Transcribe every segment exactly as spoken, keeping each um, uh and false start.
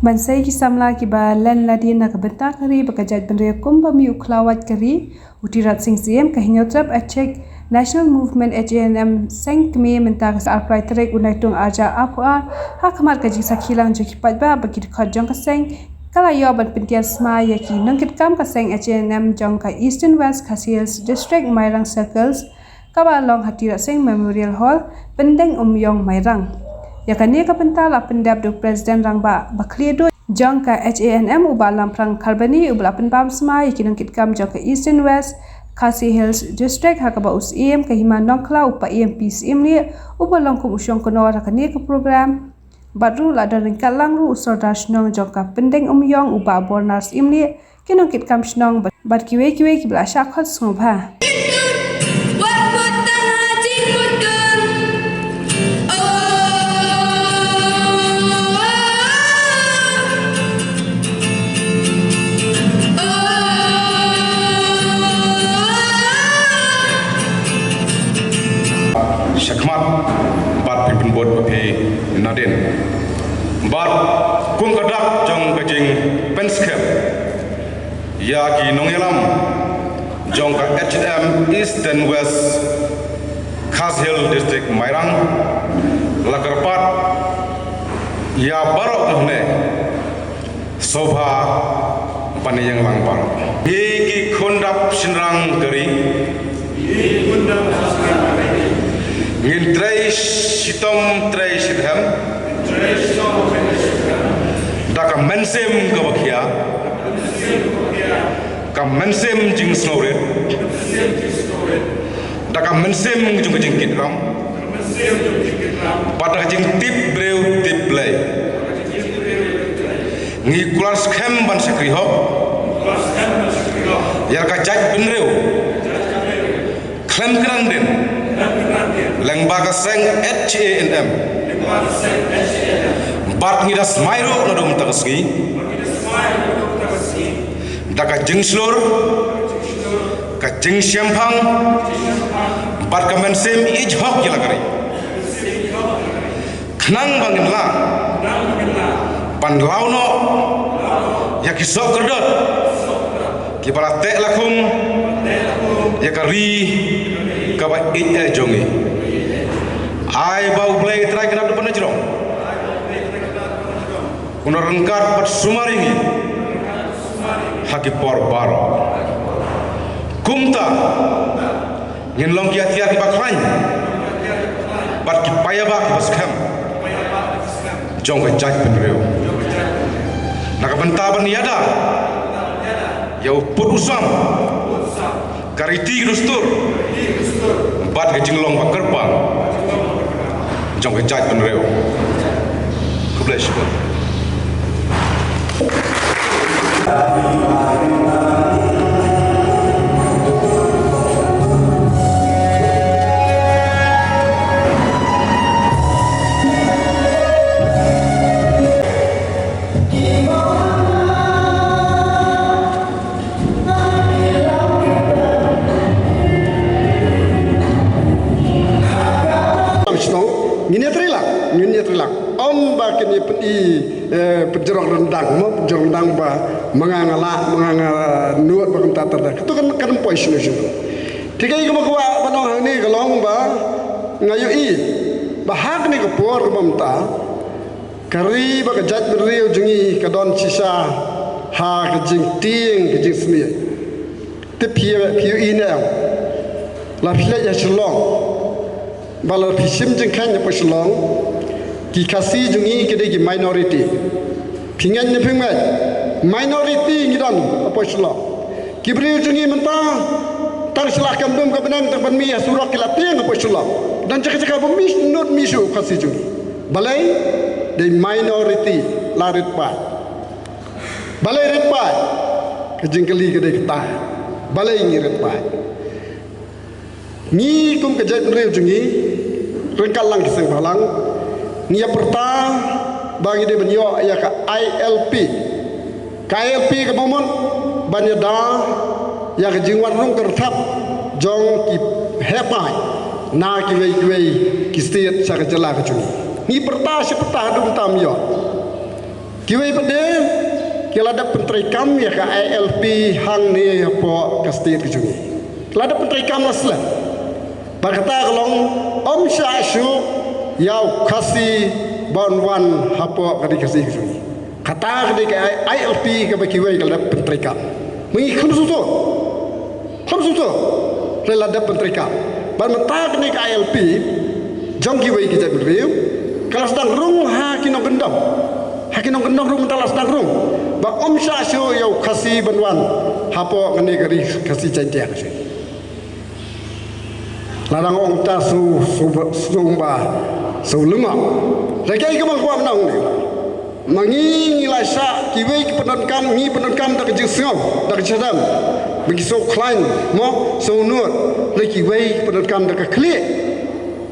Ban sei ki samla kiba len lade na ka bynta ka ri bad ka jaitbynriew kumba mih u khlawait ka ri, u Tirot Sing Syiem, ka Hynñiewtrep Achik National Movement, H A N M, seng kmie mynta ka sngi arphew lai tarik u Naitung arhajar arphew ar, ha khmat ka jingsakhi lang jong ki paidbah bad ki dkhot jong ka seng, ka la ïoh ban pyntiar sma ïa ki nongkitkam ka seng H A N M jong ka Eastern West Khasi Hills District, Mairang Circles, kaba long ha Tirot Sing Memorial Hall, Pyndengumiong, Mairang. Ïa kane ka bynta la pyndep da u President Rangbah ba khlieh duh jong ka H A N M, u Bah Lamphrang Kharbani, uba la pynbam sma ïa ki nongkitkam jong ka Eastern West Khasi Hills District, ha kaba u Syiem ka Hima Nongkhlaw, u Paiem P Syiem Lieh, uba long kum u shongknor ha kane ka program. Bad ruh la don ryngkat lang ruh u Sordar Shnong jong ka Pyndengumiong, u Bah Bornar Syiem Lieh, ki nongkitkam shnong bad, bad kiwei kiwei kiba la shah khot sngewbha. Shakhmat bad phi pynbud ba phi nadien. Bad kum ka dak jong ka jingpynskhem ïa ki nongïalam jong ka H A N M Eastern West Khasi Hills District, Mairang, la kyrpad ïa baroh kine sngewbha ban ïeng lang baroh. Ngi ki khun dap shynrang ka ri, ngin trei shitom trei shirhem da ka mynsiem kaba khia, ka mynsiem jingsngewrit, da ka mynsiem jong ka jingkit ram, bad da ka jingtip briew tip Blei. Ngi kular skhem ban shakri hok ïa ka jaitbynriew khlem kynran dien, lyngba ka seng H A N M. Bad ngi da smai ruh naduh mynta ka sngi da ka jingshlur, ka jingshemphang, bad ka mynsiem ïeit hok ïa la ka ri, khnang ba ngin lah ban law noh ïa ki soh kordor kiba la teh la khum ïa ka ri kaba ïeit eh jong ngi. Ai ba U Blei Trai Kynrad u pynjrong, un ryngkat bad sumar ïa ngi ha ki por baroh. Kumta ngin long ki atiar kiba khlaiñ bad ki paidbah kiba skhem jong ka jaitbynriew. Na ka bynta ban ïada ïa u pud u sam, ka riti ka dustur bad ka jinglong ba kyrpang jong ka jaitbynriew. Khublei shibun. Ngin ïatreilang, ngin ïatreilang. Ym ba kin ïa pyn-i, eh, pynjrong ryndang, mo, pynjrong ryndang ba ma nga nga lah, ma nga nga nud, ba kumta ter da. Kato kan, kan ym poi shano shano. Te kaei kaba kwah ban ong hangne ka long ba nga ïohi ba ha kane ka por ba mynta ka ri bad ka jaitbynriew jong ngi ka don shisha ha ka jingtieng ka jingsniew. Te phi, phi ïohi ne em, la phi leit ha Shillong, ba la phi shim jingkheiñ hapoh Shillong, ki Khasi jong ngi ki dei ki minority. Phi ngeit ne phim ngeit, minority ngi don hapoh Shillong. Ki briew jong ngi mynta tang sha la kam dum ka bneng tang ban mih ha surok ki la tieng hapoh Shillong. Don jaka jaka ba mih nud mih shuh Khasi jong ngi. Balei? Dei minority, la rit paid. Balei rit paid? Ka jingkylli ka dei kata. Balei ngi rit paid? Ngi kum ka jaitbynriew jong ngi, ryngkat lang ki seng bhalang, ngi ïa pyrta ba ngi dei ban ïoh ïa ka I L P. Ka I L P kaba mut ban ïada ïa ka jingwan rung kyrthap jong ki heh paid na kiwei kiwei ki state sha ka jylla ka jong ngi. Ngi pyrta shi pyrta haduh mynta ym ïoh. Kiwei pat de ki la dep pyntreikam ïa ka I L P hangne hapoh ka state ka jong ngi. Ki la dep pyntreikam la slem. Bad kata ka long ym shah shuh ïa u Khasi ban wan hapoh ka ri Khasi ka jong ngi. Kata ka dei ka I L P kaba kiwei ka la dep pyntreikam. Ma ngi khlem sngewthuh. Khlem sngewthuh. Hynrei la dep pyntreikam. Bad mynta kane ka I L P jong kiwei ki jaitbynriew ka la sdang rung ha ki nongkyndong. Ha ki nongkyndong ruh mynta la sdang rung ba ym shah shuh ïa u Khasi ban wan hapoh kane ka ri Khasi Jaiñtia ka jong ngi. La dang ong ta shu, shu, shu ba shu lyngngoh. Hynrei kaei kaba nga kwah ban ong ne, ma ngi ngi la shah, kiwei ki pyndonkam, ngi pyndonkam da ka jingsngew, da ka jingshadem ba ngi sngewkhlaiñ, mo, sngewnud. Hynrei kiwei ki pyndonkam da ka khlieh,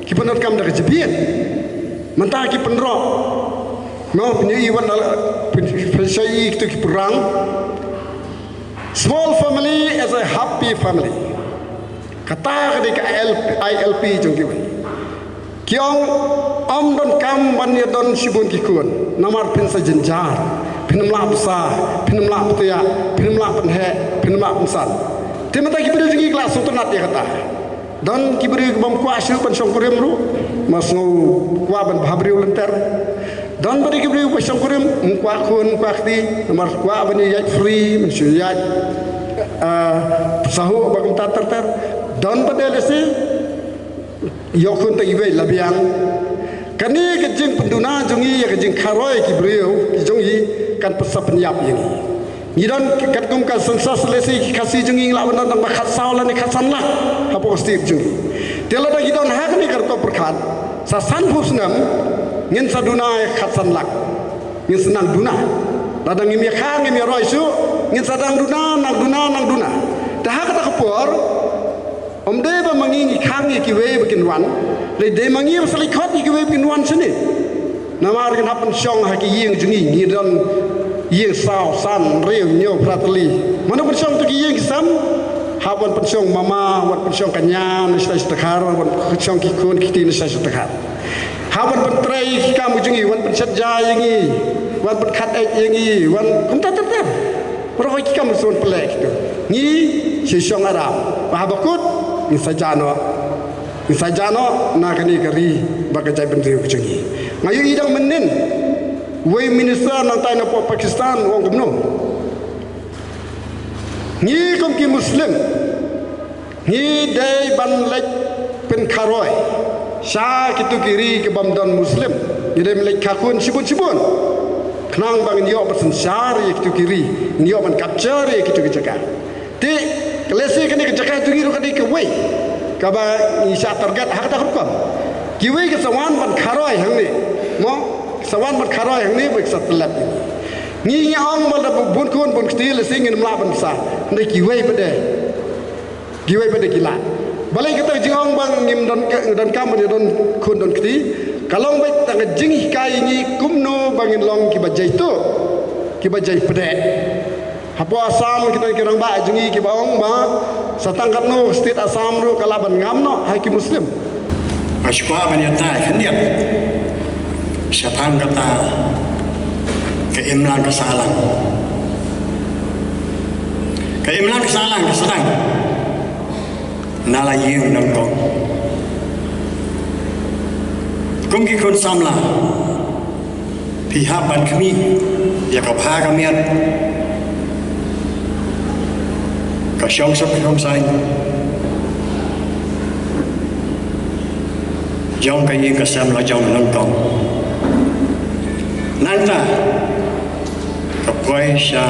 ki pyndonkam da ka jingbieit. Mynta ki pynroh, mo, pynïohi wan la, pyn, pynshoi ïa kito ki pyrang. Small family is a happy family. Kata ka dei ka I L P, I L P jong kiwei. Ki ong ym donkam ban ïa don shibun ki khun namar phin sa jynjar, phin ym lah bsa, phin ym lah btiah, phin ym lah pynheh, phin ym lah pynsan. Te mynta ki briew jong ngi ki la sngewtynnat ïa kata. Don ki briew ki bym kwah shuh ban shongkurim ruh, ma sngew kwah ban bha briew lynter. Don pat de ki briew ba shongkurim, ym kwah khun, ym kwah kti, namar kwah ban ïaid free, ban shu ïaid, ah, sahuh ba kumta ter ter. Don pat de lehse ïoh khun tang iwei la biang. Kane ka jingpynduna jong ngi ïa ka jingkharoi ki briew ki jong ngi kan pynsa pynïap ïa ngi. Ngi don katkum ka census lehse ki Khasi jong ngi lah ban don tang ba khatsaw lane khatsan lak hapoh ka state jong ngi. Te lada ngi don ha kane ka rto pyrkhat sa sanphew snem ngin sa duna ïa khatsan lak. Ngin sa nang duna. Lada ngim ïa kha ngim ïa roi shuh ngin sa nang duna, nang duna, nang duna. Te ha kata ka por ym dei ba ma ngi ngi khang ïa kiwei ba kin wan. Dei, dei ma ngi ba sa leit khot ïa kiwei ba kin wan shane. Namar kin hap pynshong ha ki ïing jong ngi, ngi don ïing saw, san, hynriew, hynñiew, phra tylli. Mano pynshong to ki ïing ki sem? Hap wan pynshong mama, wan pynshong ka ñia na sha sha dkhar, wan pynshong ki khun ki kti na sha sha dkhar. Hap wan pyntrei ki kam jong ngi, wan pynshet ja ïa ngi, wan pynkhat eit ïa ngi, wan kumta ter ter. Baroh ki kam shu wan pynleh kito. Ngi shu shong aram. Ba haba kut ngin sa jah noh. Ngin sa jah noh na kane ka ri bad ka jaitbynriew ka jong ngi. Nga ïohi dang mynnin uwei u minister nangtai napoh Pakistan u ong kumno. Ngi kum ki Muslim ngi dei ban leit pynkharoi sha kito ki ri ki bym don Muslim. Ngi dei ban leit kha khun shibun shibun khnang ba ngin ïoh ban synshar ïa kito ki ri, ngin ïoh ban capture ïa kito ki jaka. Te ka lehse kane ka jaka jong ngi ruh ka dei kawei kaba ngi shah target ha kata ka rukom. Kiwei ki sa wan ban kharoi hangne, mo, ki sa wan ban kharoi hangne bad ki sa tyllep ïa ngi. Ngi, ngi ong ba lada bun khun bun kti lehse ngin ym lah ban bsa. Hynrei kiwei pat de, kiwei pat de ki lah. Balei kata ka jingong ba ngim don, donkam ban ïa don khun don kti? Ka long beit tang ka jinghikai ïa ngi kumno ba ngin long kiba jaituh, kiba jaipdeh. Hapoh Assam ki don ki rangbah jong ngi kiba ong ba sa tang katno state Assam ruh ka lah ban ngam noh ha ki Muslim. Nga shu kwah ban ïatai khyndiat shaphang kata ka imlang ka sahlang. Ka imlang ka sahlang ka sdang na la ïing nyngkong. Kum ki khun samla phi hap ban khmih ïa ka bha ka miat, ka shong suk shong saiñ jong ka ïing ka sem la jong nyngkong. Nangta ka poi sha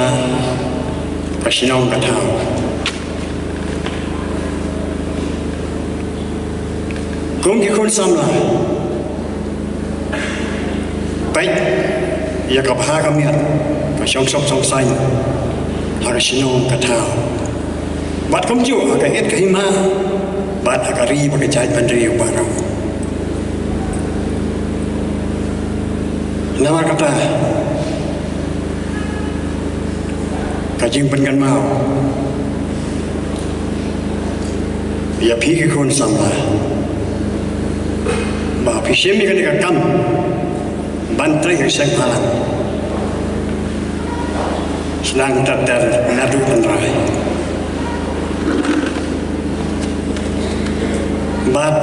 ka shnong ka thaw. Kum ki khun samla, peit ïa ka bha ka miat, ka shong suk shong saiñ ha ka shnong ka thaw, bad kumjuh ha ka het ka hima bad ha ka ri bad ka jaitbynriew baroh. Namar kata, ka jingpynkynmaw ïa phi ki khun samla ba phi shim ïa kane ka kam ban trei ka seng bhalang. Sdang ter ter naduh tynrai. Bad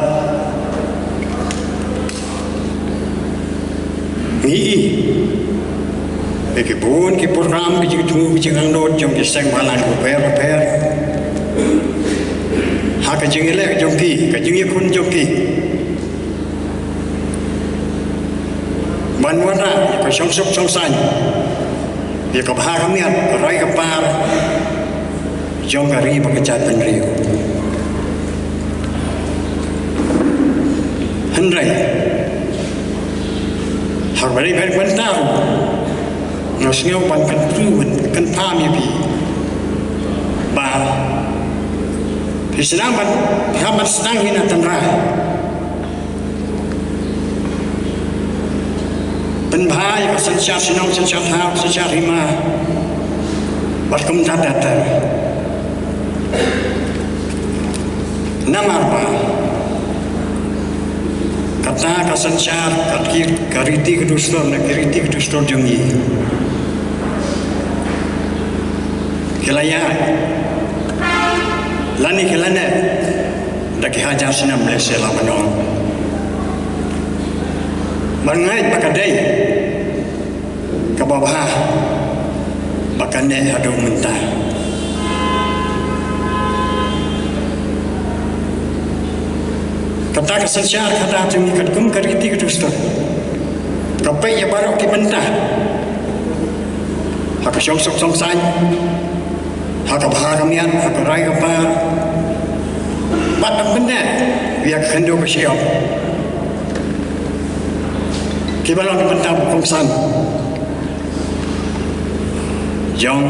ngi i, ïa ki bun ki program, ki jingthmu, ki jingangnud jong ki seng bhalang bapher bapher ha ka jingïaleh jong ki, ka jingïakhun jong ki. Ban wanrah ïa ka shongsuk shongsaiñ, ïa ka bha ka miat, ka roi ka par jong ka ri bad ka jaitbynriew. Hynrei ha kaba ïadei bad mynta, nga sngew ban kyntu, ban kynpham ïa phi ba phi sdang ban, phi hap ban sdang hi na tynrai. Pynbha ïa ka synshar shnong, synshar thaw, synshar hima bad kumta ter ter. Namar ba kata ka synshar, ka ki, ka riti ka dustur, na ki riti ka dustur jong ngi, ki la ïaid lane ki la neh da ki hajar snem lehse la ban ong. Bad nga ngeit ba ka dei kaba bha ba ka neh haduh mynta. Kata ka synshar kata jong ngi katkum ka riti ka dustur ka peit ïa baroh ki bynta, ha ka shongsuk shongsaiñ, ha ka bha ka miat, ha ka roi ka par, bad ban pynneh ïa ka khyndew ka shyiap, kiba long ki bynta ba kongsan jong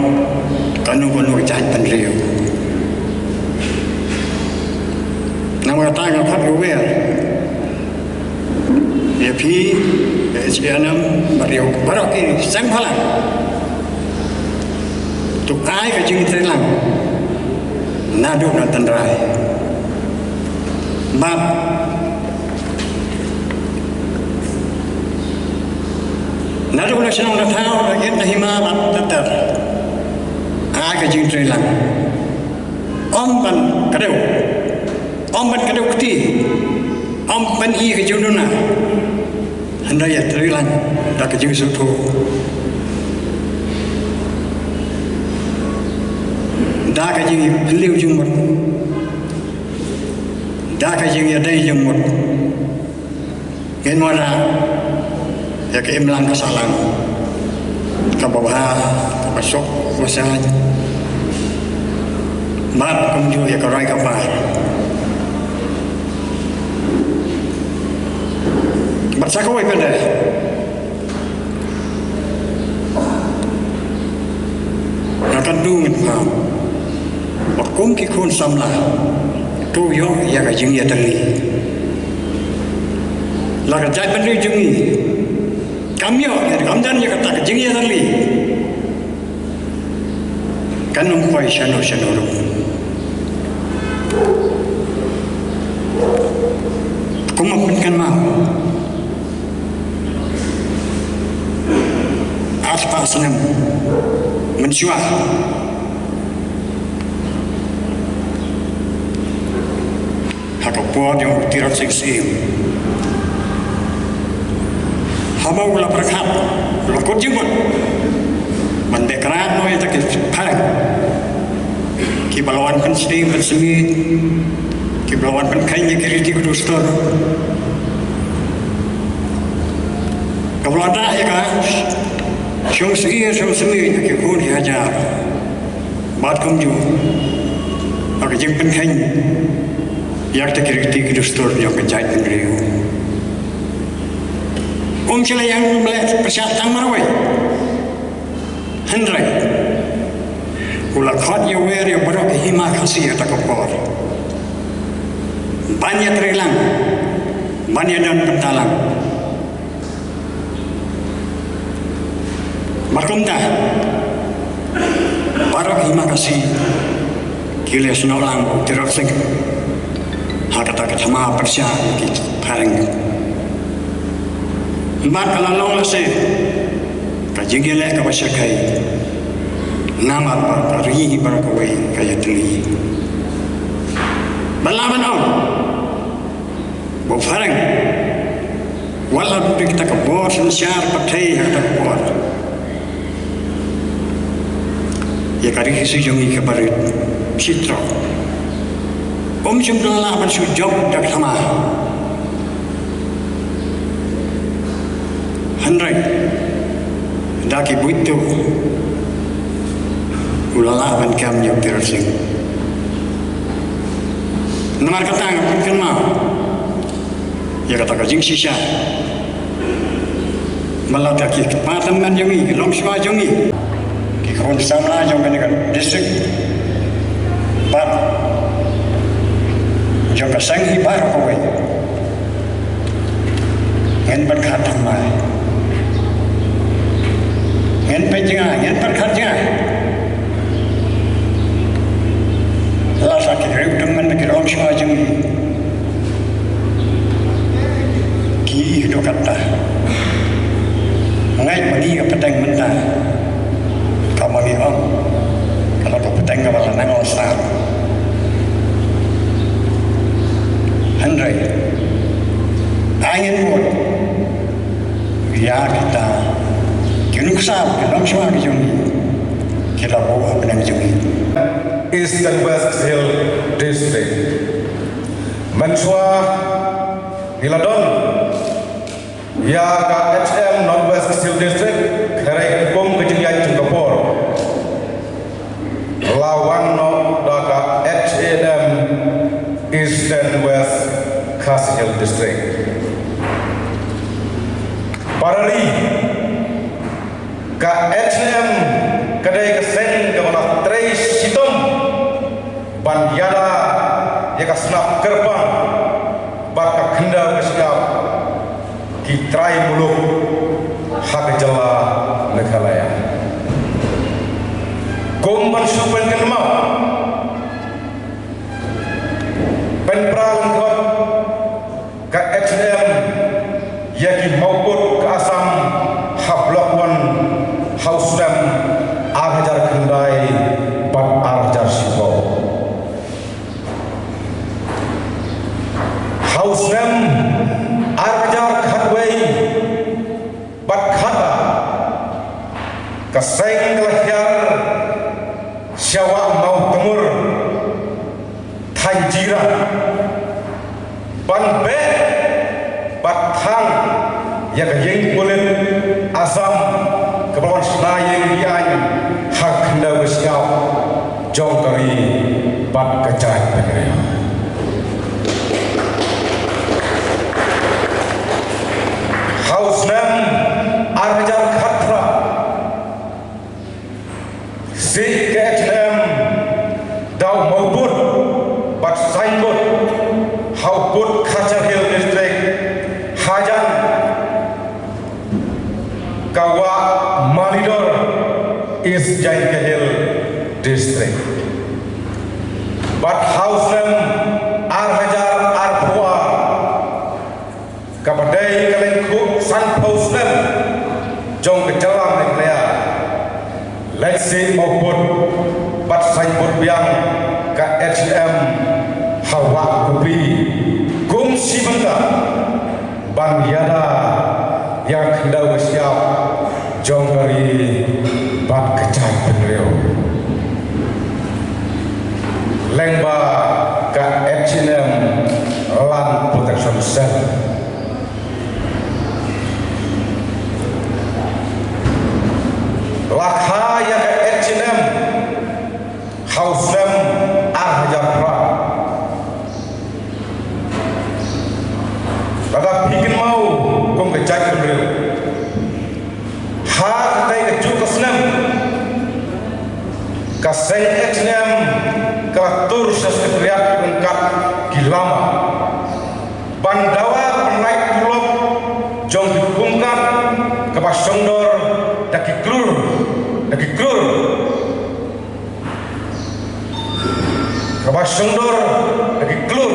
kano kano ka jaitbynriew. Namar kata nga khot ruwer ïa phi, ïa H A N M, bad ïa baroh ki seng bhalang, to ai ka jingtreilang naduh na tynrai. Bad naduh na shnong na thaw, na ïing na hima bad ter ter, ai ka jingtreilang. Ym ban kdew, ym ban kdew kti, ym ban i ka jingduna. Hynrei ïatreilang da ka jingsngewthuh, da ka jingphylliew jingmut, da ka jingïadei jingmut. Ngin wanrah ïa ka imlang ka sahlang kaba bha, kaba suk, kaba saiñ, bad kumjuh ïa ka roi ka par. Bad sa kawei pat de, nga kyntu, ngin pham ba kum ki khun samla, to ïoh ïa ka jingïatylli. La ka jaitbynriew jong ngi kam ïoh, kam don ïa kata ka jingïatylli, kan ym poi shano shano ruh. Kumba pynkynmaw, arspah snem mynshuwa, ha ka por jong u Tirot Sing Syiem, haba u la pyrkhat, u la kut jingmut ban beh krad noh ïa kita ki phareng kiba la wan pynsniew pynsmit, kiba la wan pynkheiñ ïa ki riti ki dustur, kaba la wanrah ïa ka shongsniew shongsmit ïa ki khun ki hajar, bad kumjuh ha ka jingpynkheiñ ïa kita ki riti ki dustur jong ka jaitbynriew. Um shym la ïeng, um leh pyrshah tang marwei. Hynrei u la khot ïa wer ïa baroh ki hima Khasi ha kata ka por ban ïatreilang, ban ïadon bynta lang. Bad kumta baroh ki hima Khasi ki la ïasnoh lang bad u Tirot Sing ha kata ka thma pyrshah ïa ki phareng. Bad ka la long lehse ka jingïaleh kaba shyrkhei. Namar ba ka ri baroh kawei ka ïatylli. Ba lah ban ong ba u phareng wat la buh da kata ka bor synshar pyrthei ha kata ka por. Ïa ka ri Khasi jong ngi kaba rit shi trok. Um shym la lah ban shu jop da ka thma. Hynrei da ki buit tu u la lah ban kam ïa u Tirot Sing. Namar kata nga pynkynmaw ïa kata ka jingshisha ba lada ki kpa tymmen jong ngi, ki longshuwa jong ngi, ki khun samla jong kane ka district bad jong ka seng hi baroh kawei, ngin pyrkhat thymmai, ngin peit jngai, ngin pyrkhat jngai. Lada ki riew tymmen, ki longshuwa jong ngi ki ïoh katta, ngeit ma ngi ka pateng mynta, ka ma ngi ong, ka la ka pateng kaba la nang la sar. Hynrei ai ngin bud ïa kita ki nuksa, ki longshuwa ki jong ngi, ki la buh ha bneng jong ngi. Eastern West Hill District. Mynshuwa ngi la don ïa ka H A N M North West Khasi Hills District, kharei kum ka jingïaid jong ka por. La wan noh da ka H A N M Eastern West Khasi Hills District. Para ri, ka H A N M ka dei ka seng kaba la trei shitom ban ïada ïa ka sngap kyrpang bad ka khyndew ka shyiap ki trai muluk ha ka jylla Meghalaya. Kum ban shu pynkynmaw, pynpra lyngkot ka H A N M ïa ki mawpud ka Assam ha Block One ha u snem ar hajar khyndai bad ar hajar shiphew. Ha u snem ar hajar khatwei bad khatar, ka seng ka la hiar sha Wah Mawtmur, thaiñ Jirang, ban beh bad thang ïa ka ïing pulit Assam kaba la wan shna ïing ki aiñ ha ka khyndew ka shyiap jong ka ri bad ka jaitbynriew. Ha u snem ar hajar khatphra, sih ka H A N M da u mawbud bad saiñbud ha u pud Cachar Hill District hajan ka Wah Malidor, East Jaintia Hill District. Bad ha u snem ar hajar arphew ar, kaba dei ka lyngkhuh sanphew snem jong ka jylla Meghalaya, leit sih mawbud bad saiñbud biang ka H A N M ha Wah Kupi kum shi bynta ban ïada ïa ka khyndew ka shyiap jong ka ri bad ka jaitbynriew lyngba ka H A N M Land Protection Cell. La kha ïa ka H A N M ha u snem ar hajar phra. Lada phi kynmaw kum ka jaitbynriew, ha katei kajuh ka snem, ka seng H A N M ka la tur sha Secretariat ryngkat ki lama ban dawa ban lait tulop jong ki pungkat kaba shongdor da ki klur, da ki klur, kaba shongdor da ki klur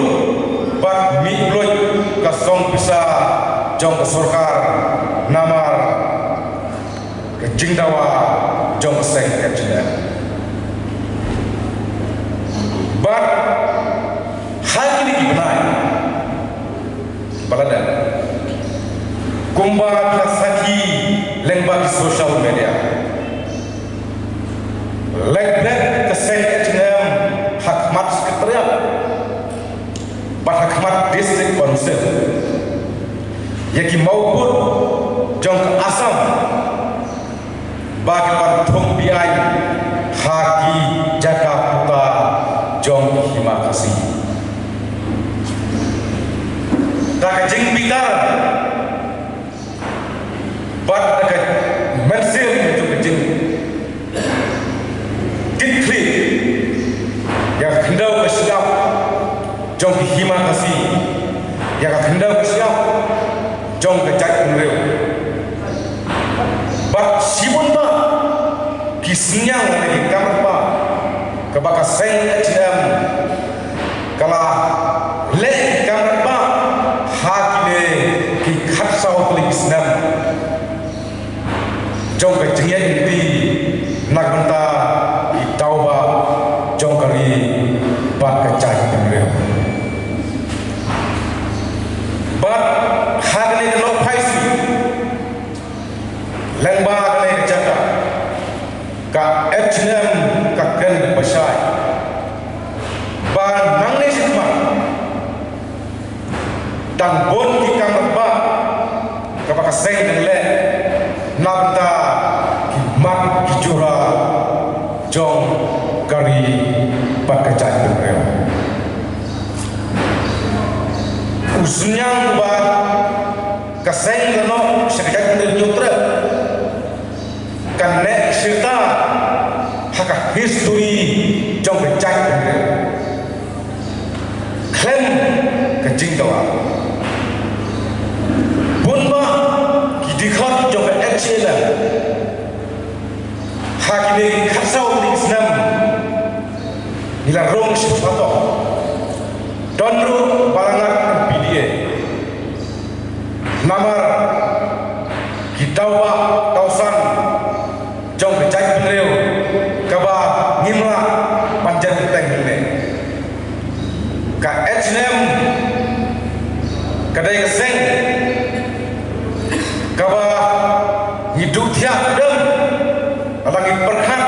bad mih bluit ka song pisa jong ka sorkar namar ka jingdawa jong ka seng H A N M. Bad ha kine ki bnai ba la dep, kumba ki la sakhi lyngba ki social media, leit beit ka seng H A N M ha khmat Secretariat bad ha khmat District Council ïa ki mawpud jong ka Assam ba ki pan thung biang ha ki jaka puta jong ki Hima Khasi. Da ka jingbitar bad da ka mynsiem jong ka jingkitkhlieh ïa ka khyndew ka shyiap jong ki Hima Khasi, ïa ka khyndew ka shyiap jong ka jaitbynriew. Bad shibun bah ki synñiang lane ki kamram bah kaba ka seng H A N M ka la leh ki kamram bah ha kine ki khatsaw tylli ki snem jong ka jingïaid lynti na ka bynta ki daw bah jong ka ri bad ka jaitbynriew. Bad ha kane ka Nohphaisngi, lyngba kane ka jaka, ka H A N M ka kren bashai ba nangne shakhmat dang bun ki kamram bah kaba ka seng dang leh na bynta ki mat ki jura jong ka ri bad ka jaitbynriew. U synñiang ba ka seng la noh sha ka jaitbynriew Hynñiewtrep kan neh shirta ha ka history jong ka jaitbynriew. Khlem ka jingdawa, bun bah ki dkhot jong ka H A N M ha kine ki khatsaw tylli ki snem ngi la rung shipatoh. Don ruh ba la ngat P D A. Namar ki daw bah daw san jong ka jaitbynriew kaba ngim lah ban jan bteng hangne. Ka H A N M ka dei ka seng kaba ngi duh thiah kdem lada ngi pyrkhat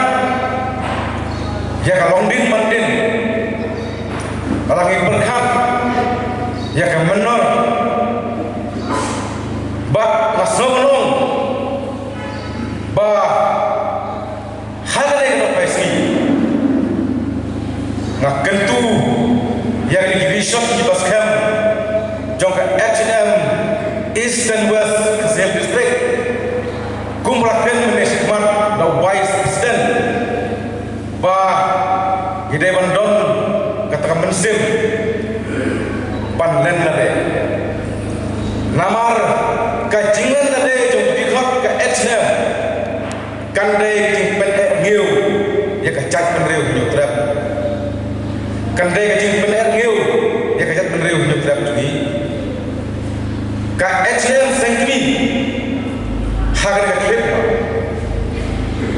ïa ka longdin mandin, lada ngi pyrkhat ïa ka mynnor. Bad nga sngew ban ong ba ha kane ka Nohphaisngi nga kyntu ïa kine ki bishop kiba skhem jong ka H A N M East and West Khasi Hills District, kumba la kren mynne shakhmat da u Vice President, ba ngi dei ban don kata ka mynsiem ban len lade. Namar ka jinglen lade jong ki dkhot ka H A N M kan dei ka jingpyneh ngiew ïa ka jaitbynriew Hynñiewtrep. Kan dei ka jingpyneh ngiew ïa ka jaitbynriew Hynñiewtrep jong ngi. Ka H A N M seng kmie ha kane ka khyllipmat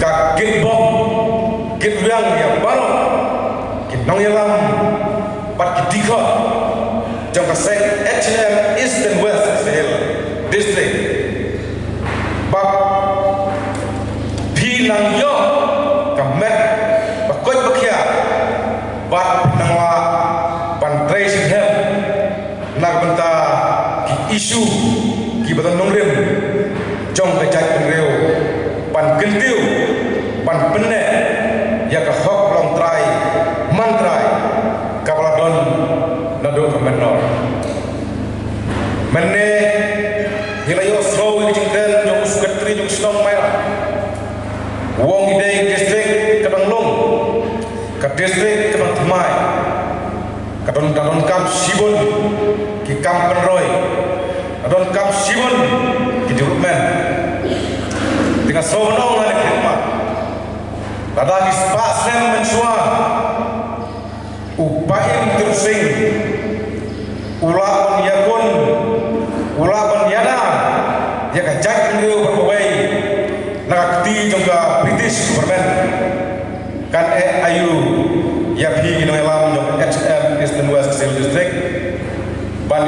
ka kit bok kit riang ïa baroh ki nongïalam bad ki dkhot jong ka seng H A N M East and West Khasi Hills District. Ba phi nang ïoh ka met ba koit ba khiah bad phi nang lah ban trei shitom na ka bynta ki issue kiba don nongrim jong ka jaitbynriew, ban kyntiew, ban pynneh ïa ka hok longtrai mantrai kaba la don naduh ka mynnor. Mynne ngi la ïohsngew ïa ka jingkren jong u Secretary jong shnong Mairang, u ong ngi dei ka district ka dang lung, ka district ka dang thymmai. Ka don, ka donkam shibun ki kam pynroi, ka donkam shibun ki development. Te nga sngew ban ong ha kane ka khmat, lada ki spah snem mynshuwa u Bah Imtieng Sing u lah ban ïakun, u lah ban ïada ïa ka jaitbynriew baroh kawei na ka kti jong ka British government. Kan eh aïu ïa phi ki nongïalam jong ka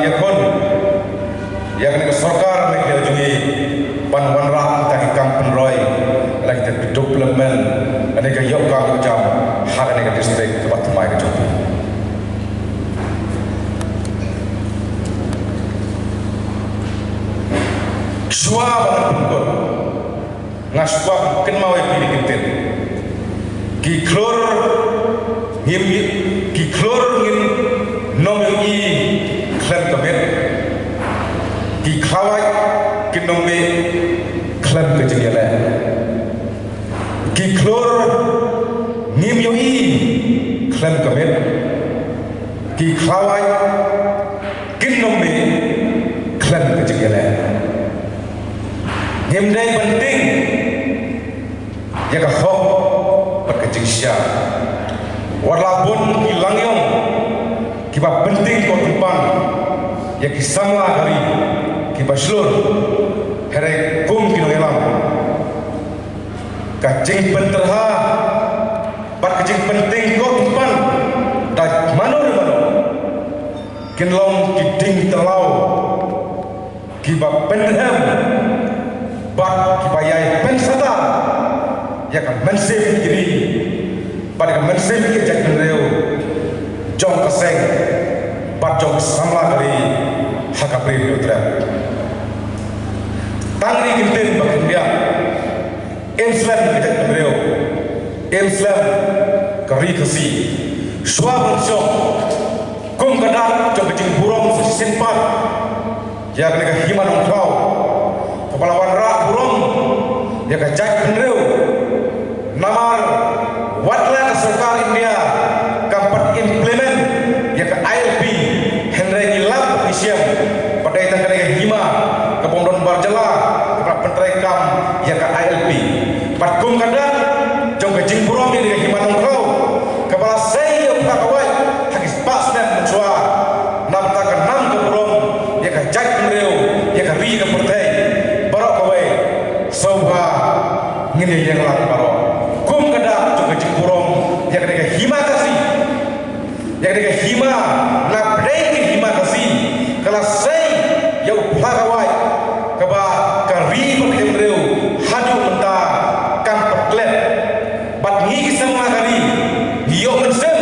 Ïakhun ïa kane ka sorkar Meghalaya jong ngi ban wanrah kita ki kam pynroi, la kita ki development, kane ka ïoh kam ïoh jam ha kane ka district kaba thymmai ka jong ngi. Shuwa ba ngan pynkut, nga sngewbha ban kynmaw ïa phi ïa ki ktien. Ki khlur ngim, ki khlur ngin ym ïohi khlem ka miet. Ki khlawait kin ym mih khlem ka jingïaleh. Ki khlur ngim ïohi khlem ka miet. Ki khlawait kin ym mih khlem ka jingïaleh. Ngim dei ban tieng ïa ka hok bad ka jingshisha. Wat la bun ki langïong kiba pyntieng ko pynpan ïa ki samla ka ri kiba shlur, hynrei kum ki nongïalam, ka jingpynterha bad ka jingpyntieng ko pynpan da mano re mano kin long ki dieng tyrlaw kiba pynrhem bad kiba ïai pynsatar ïa ka mynsiem ki ri bad ka mynsiem ki jaitbynriew jong ka seng bad jong ka samla ka ri ha ka Bri Hynñiewtrep. Tang ri kyntien ba khyndiat, im slem ka jaitbynriew, im slem ka ri Khasi. Shuwa ban shong kum ka dak jong ka jingburom sa shisien pat ïa kane ka Hima Nongkhlaw kaba la wanrah burom ïa ka jaitbynriew. Namar wat la ka sorkar India kam pat implement ïa ka I L P, hynrei ngi lap ngi shem ba dei tang kane ka hima kaba ym don bar jylla kaba la pyntrei kam ïa ka I L P. Bad kum ka dak jong ka jingburom ïa ka Hima Nongkhlaw kaba la sei ïa u Khlakawait ha ki spah snem mynshuwa, na bynta ka nam ka burom ïa ka jaitbynriew, ïa ka ri, ïa ka pyrthei baroh kawei. Sngewbha ngin ïa ïeng lang baroh kum ka dak jong ka jingburom ïa kane ka Hima Khasi, ïa kane ka hima na pdeng ka Hima Khasi, ka la sei ïa u Khlakawait kaba ka ri bad ka jaitbynriew haduh mynta kam pat klet. Bad ngi ki samla ka ri ngi ïoh mynsiem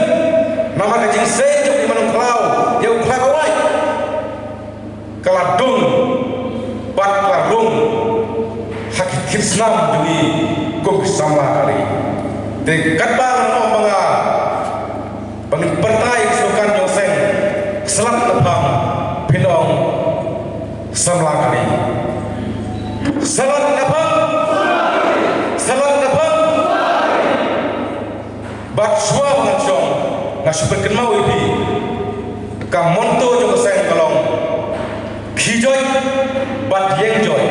namar ka jingsei jong ka Hima Nongkhlaw ïa u Khlakawait ka la dung bad ka la rung ha ki thied snam jong ngi kum ki samla ka ri. Te katba ngan ong ba nga, ba ngin pyrta ïa ka slogan jong ka seng, Slat na phang, phin ong samla ka ri. Slat na phang, slat na phang. Bad shuwa ba ngan shong, nga shu pynkynmaw ïa phi, ka motto jong ka seng ka long, khie joit bad ïeng joit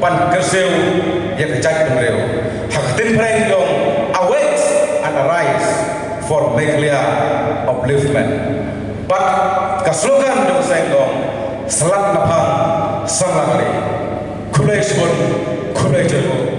ban kyrsiew ïa ka jaitbynriew. Ha ka ktien phareng ka long, awake and arise for Meghalaya upliftment. Bad ka slogan jong ka seng ka long, Slat na phang, samla ka ri. Khublei shibun, khublei shibun.